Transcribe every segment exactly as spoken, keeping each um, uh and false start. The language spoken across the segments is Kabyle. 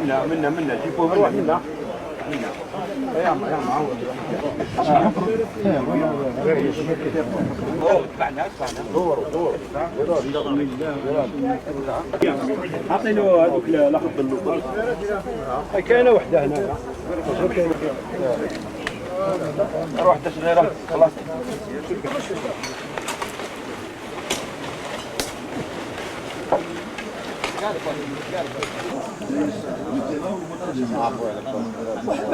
منا، منا، منا، جيبوه منا، منا. يا عم، يا عم، عاود. عطيني هذوك لا، لا خط اللوطة. كاينة وحدة هنا. واحدة صغيرة، خلاص.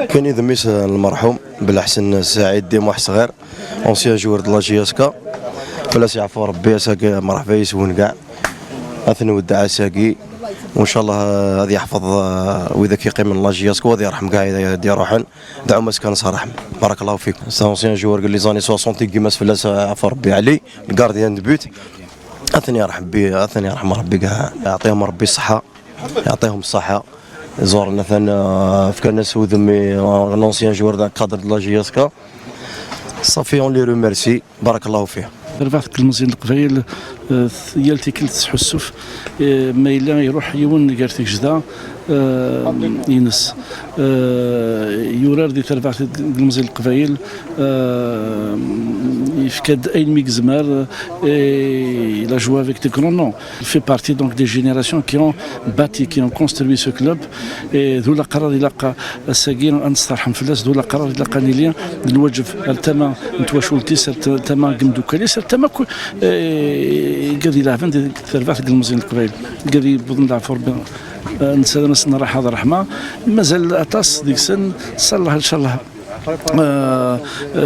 كاين يد ميس المرحوم بلحسن سعيد ديموح صغير، اونسيان جوار دو لا جي اس كا. فلاس يعفو ربي، اساك مرحبا يسون كاع. اثنودع اساكي، وان شاء الله غادي يحفظ، آه، وإذا كيقيم لا جي اس كا وغادي يرحم كاع يدي روحن. دعوا مسكن صراحة. بارك الله فيك. سي اونسيان جوار قال لي زاني سوسونت كيما فلاس عفو ربي علي، الكارديان دو بوت. اثني يرحم بي، اثني يرحم ربي كاع، يعطيهم ربي الصحة، يعطيهم الصحة. زورنا ثاني، آه، في كان سودمي، آه، لونسيان جوار دان كادر دو لا جي اس كا. صافي، اون لي روميرسي، بارك الله فيه. ربعت المزين القبايل، آه، يال تيكل تسحسف، آه، ما إلا يروح يون قال تيجدا، آه، ينس. آه، يورار دي تربعت المزين القبايل، آه، يفكد أين ميكزمار، آه، إلا جوا افيك دي كرون نون. Il fait partie donc des générations qui ont bâti, qui ont construit ce club. Et ذو لا قرار إلا قا الساقي أن تسترحم في الناس، ذو لا قرار إلا قا نيلي الواجب التما نتواشولتي سر تما قمدوكالي سر تما كو، آه، قاعد يلعبن دي تربعت المزين القبايل. قاعد يبضن لعفو ربي. آه، نسلم سن راحة الرحمة. مازال أطاس ديك سن، صلى الله إن شاء الله. آه،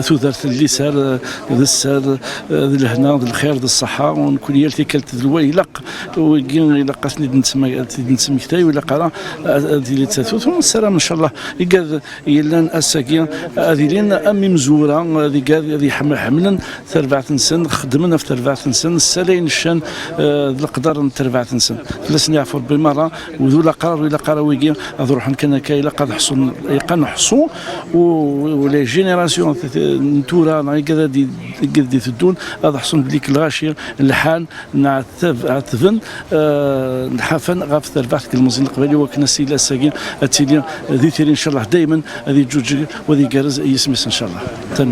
تودرت اللي سار، آه، ذا السار، آه، ذا الهنا، ذا الخير، ذا الصحة، ونكون يالتي كالت ذا الويلق، ويقين إلا قاسني دنتسمى، دنتسمى كتاي، ولا قرا، آه، آه، ذي اللي تساتوت، ونسلام إن شاء الله. يقال يلان أساقيا، آه، ذي لين أمي مزورة، آه، ذي قال، ذي حمل حملا، تربعت نسن، خدمنا في تربعت نسن، السلاين الشان، آه، القدر من تربعت نسن. فلسني يعفو ربي مرة، وذو لا قرار ولا قرار ويقي، هذا روحن كان كاي لا قد حصل، يقن حصو، و-، ولا جينيراسيون ت-، ت-، نتورا، لا يقدر دي، يقدر دي تدون، هذا حصل بليك الغاشي، الحان، نعتب-، عتبن، آه، نحافن، غاف تربعت كالمزين القبالي، وكنا سيلا ساقين، أتيلي، ذي تيري إن شاء الله دايما، هذه جوج، وهذه جارز، يسميس إن شاء الله. تنمية.